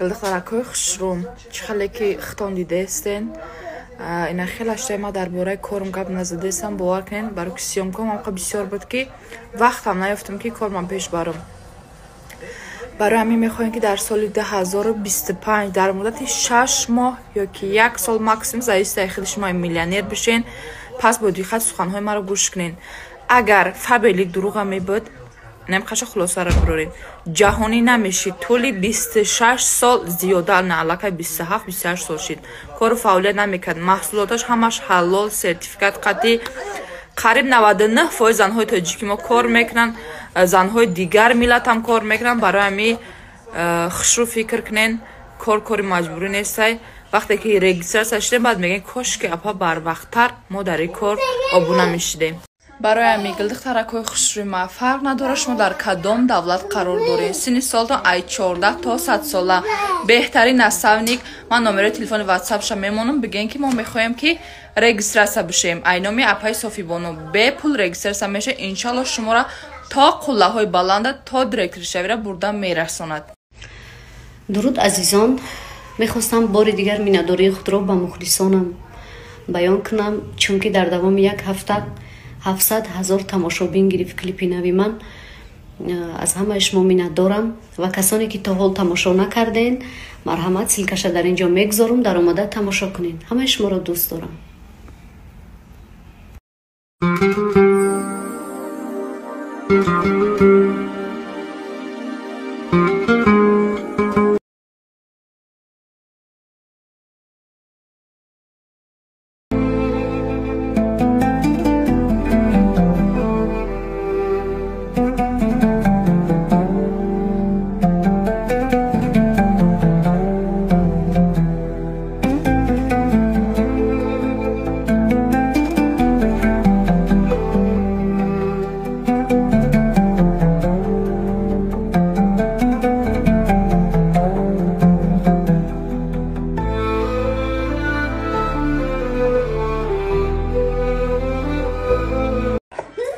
Гулдухтаракҳои хушрӯм, чӣ хеле ки хитон дидаестен, ина хеле аштаи ма дар бораи корм гап назадаестам, бовар кунед, барои ки съёмкаам ҳамқа бисёр буд, ки вақтам наёфтам, ки кормам пеш барам. Барои ҳамин мехоҳем, ки дар соли 2025 дар муддати 6 моҳ ё ки як сол максимум, зависит аз худи шумо, миллионер бишен. Пас бо диққат суханҳои маро гӯш кунед. Агар Фаберлик дурӯға мебуд, намқаша хулосаро бироред, ҷаҳонӣ намешид. Тӯли 26 сол зиёда, на аллакай 27, 28 сол шид, кору фаъолият намекард. Маҳсулоташ ҳамаш ҳалол, сертификат қатъӣ. Қариб 99% занҳои тоҷики мо кор мекунанд, занҳои дигар миллатам кор мекунанд. Барои ҳамин хушрӯ фикр кунен, кор кори маҷбурӣ нестай. Вақте ки регистрация шудем, баъд мегӯем, кошки апа барвақттар мо дар ин кор обуна мешидем. Барои ҳамин, гулдухтаракҳои хушрӯи ма, фарқ надорад, шумо дар кадом давлат қарор доред, синни солтон ай 14 то 100 сола, беҳтарин наставник. Ман номерои телефони ватсапша мемонам, бигӯем, ки мо мехоҳем, ки регистрация бишем. Ай номи апаи Софибону бепул регистрация мешавед. Иншалло, шуморо то қуллаҳои баланда, то директоршавиро бурда мерасонад. Дуруд, азизон! Мехостам бори дигар миннатдории худро ба мухлисонам баён кунам, чунки дар давоми як ҳафта 700 000 тамошобин гирифт клипи нави ман. Аз ҳамаи шумо миннатдорам ва касоне ки то ҳол тамошо накарден, марҳамат, ссылкаша дар ин ҷо мегузорам, даромада тамошо кунед. Ҳамаи шуморо дӯст дорам.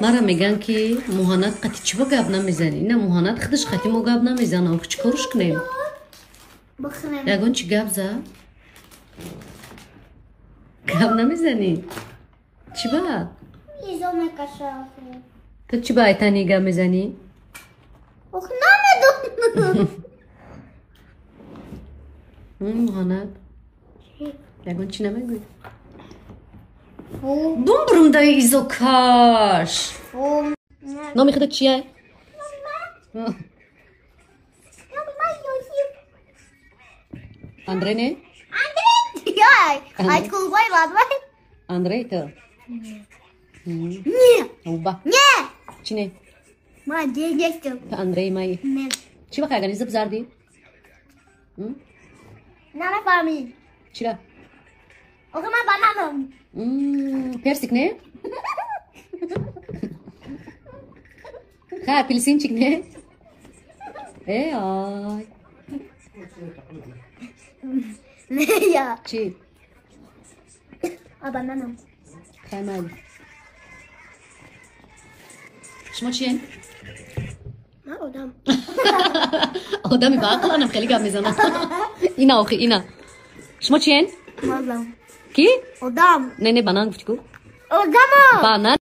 Мара мегӯянд, ки Муҳаннад қати чӣ ба гап намезанӣ? На, Муҳаннад худаш қати мо гап намезана. Ох, чӣ корш кунем? Ягон чӣ гап за, гап намезанӣ, чӣ ба? Ту чӣ ба айтани гап мезанӣ? Муҳаннад, ягон чӣ намегӯӣ? Бумбрум дай изокаш. Номи худат чия? Андрей, не? Андрей то? Уба. Чӣ не? Ту Андрей май. Чӣ ба кайгани зиб зардӣ? Чира? Персик, не? Ха, апельсинчик, не? Э, ай. Чӣ? Хай, майли. Шумо чиен? Одами баақланам, хеле гап мезанам. Ина, охи, ина. Шумо чиен? Ки? Одам. Не, не, банан гуфтӣ ку? Одамо. Банан.